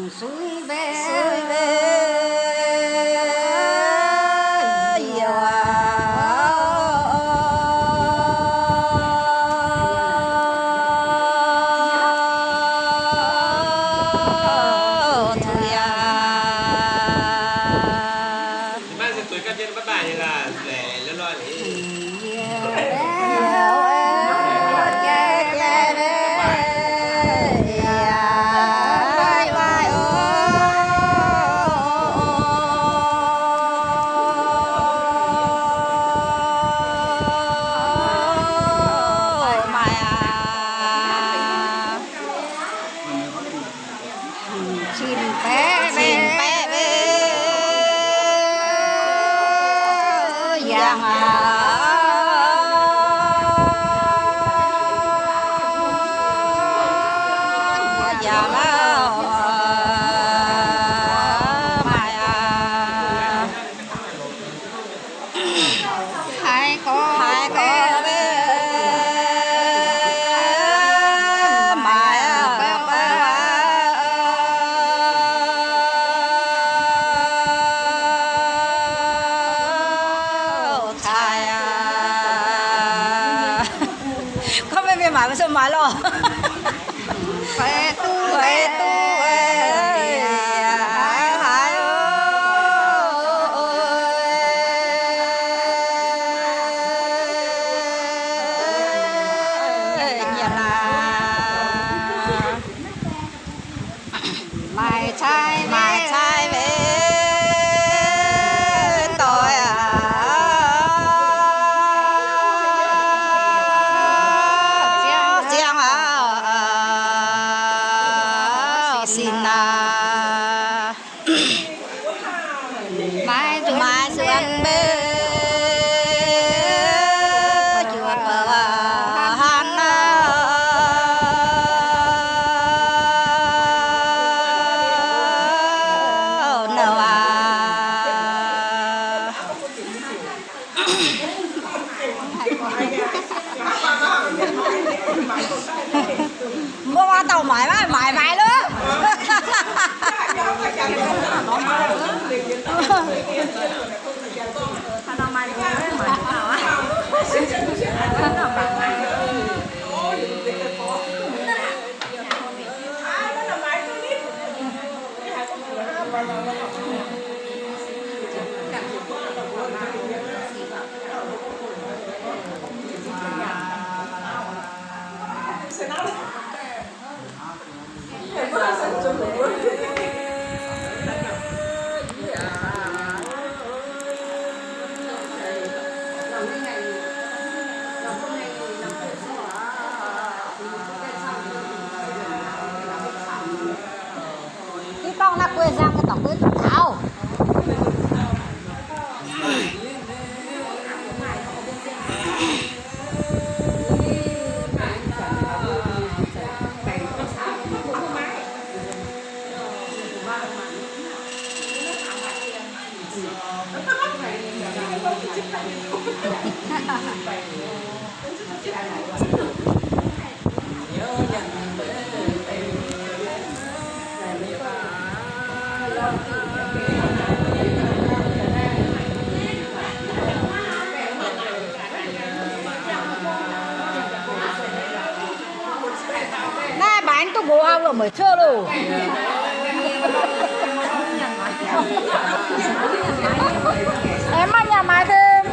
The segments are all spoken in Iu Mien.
Suiv mbe, suiv mbe, youh aac. Tuix aac. Cin baeqv, cin baeqv, yangh aac, yangh aac, maaih aac. Haiz gorx, haiz gorx, maaih aac, cai aac. Gorngv maiv mienh maaiz, maiv se maaiz lorh. Feix duqv, feix duqv, haiz, haiz, nyiemc aac. Maaih cai, maaih cai maiv doix aac. Ziangh aac, sin aac. Maaih zuonx mbe, juoqc hnangv nor aac. Mbuo maaih dauh maaiz maiv? Maaiz maaiz loh. Ih dorngh naaiv guei nzang, dorngx guei duqv taux. Naaiv maaiz duqv nqox aqv, wuov mueic cuotv loh. Aengx maaih nyaanh maaiz tengx,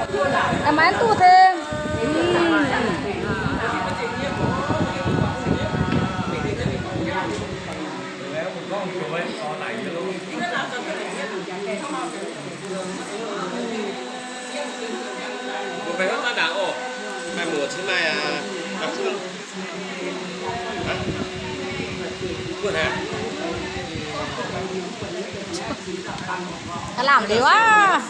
aengx maaiz duqv tengx. Ga'lamh liuz aqv.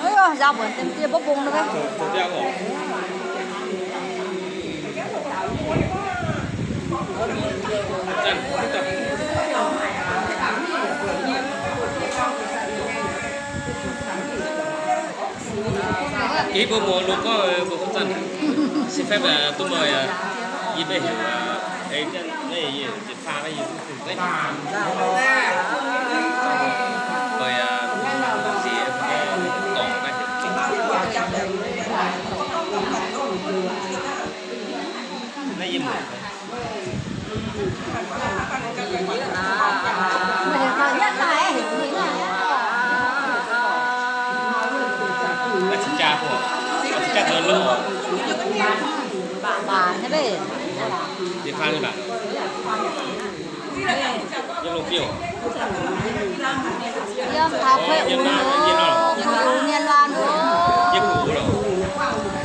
Ov, nzauh mbuonx deix mbong mbong nor. Ih, mbuo muoz-doic gorngv, mbuo gorngv zanc, xin phép, ơ, duqv mbuo, ơ, yie mbuo heuc, ơ, ê, naaiv yie, yie faa naaiv yie duqv fungx naaiv. Mbuo, ơ, nziex, ơ, dorngc naaiv. Naaiv yie muoz. Naaiv cing jaa, cing jaa zoux lov. Yie faan nyei mangc. Yie longc biouv. Yiem taux kuiv ungx loh, kuiv ungx mienh waanh loh. Yiem ungx loh.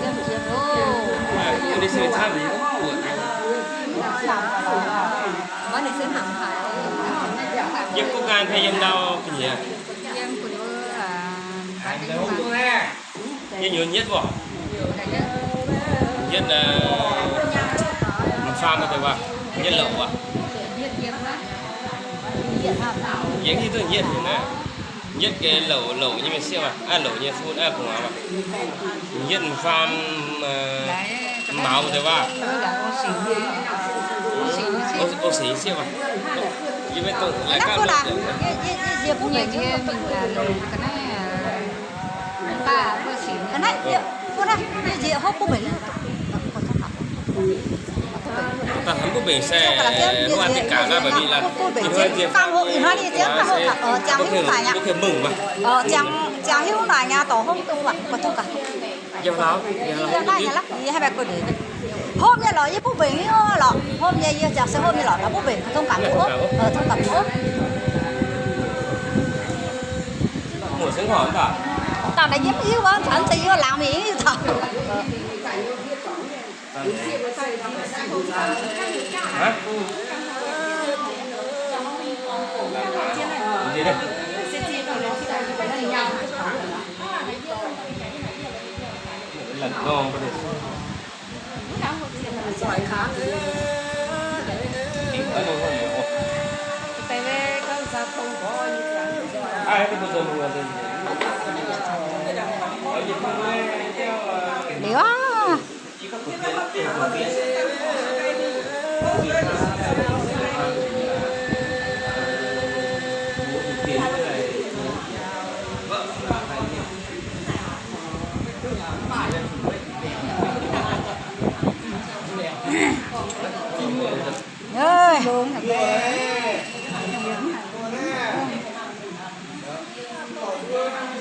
Yiem jiex loh. Ninh se camv, mbuo ninh se hnangv haaix. Yiem gong ngaan fai yiem ndau ga'nyiec? Yiem gu'nyuoz, yiem nyuoz nyietv wuov. Nyietv, m'faam deix waac, nyietv louc waac. Yie hiuv duqv nyietv haic naaiv. Nyietv geh louc, louc nyei mienh sieqv waac, louc nyei fun, gu'nguaaz waac. Nyietv m'faam, maux deix waac. O seix sieqv waac. Yie maiv dongh la'ganh Daaih hnamv mbuo mbenc se, hnangv mbuo mbenc se, ziangh hiuv naaic nyei dorh hopv dongh waac, hopv nyei lorqc, yie haaix baeqc gu'nguaaz lorqc, hopv nyei yie ziangh se hopv nyei lorqc, mbuo mbenc tongx gaax, tongx gaax. Dauh naaiv yie mv hiuv wuov, caux mv zeiz yie laangz mingh taux. Liuz aqv.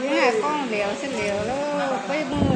Yie haih gorngv liuz se liuz loh, beiv mv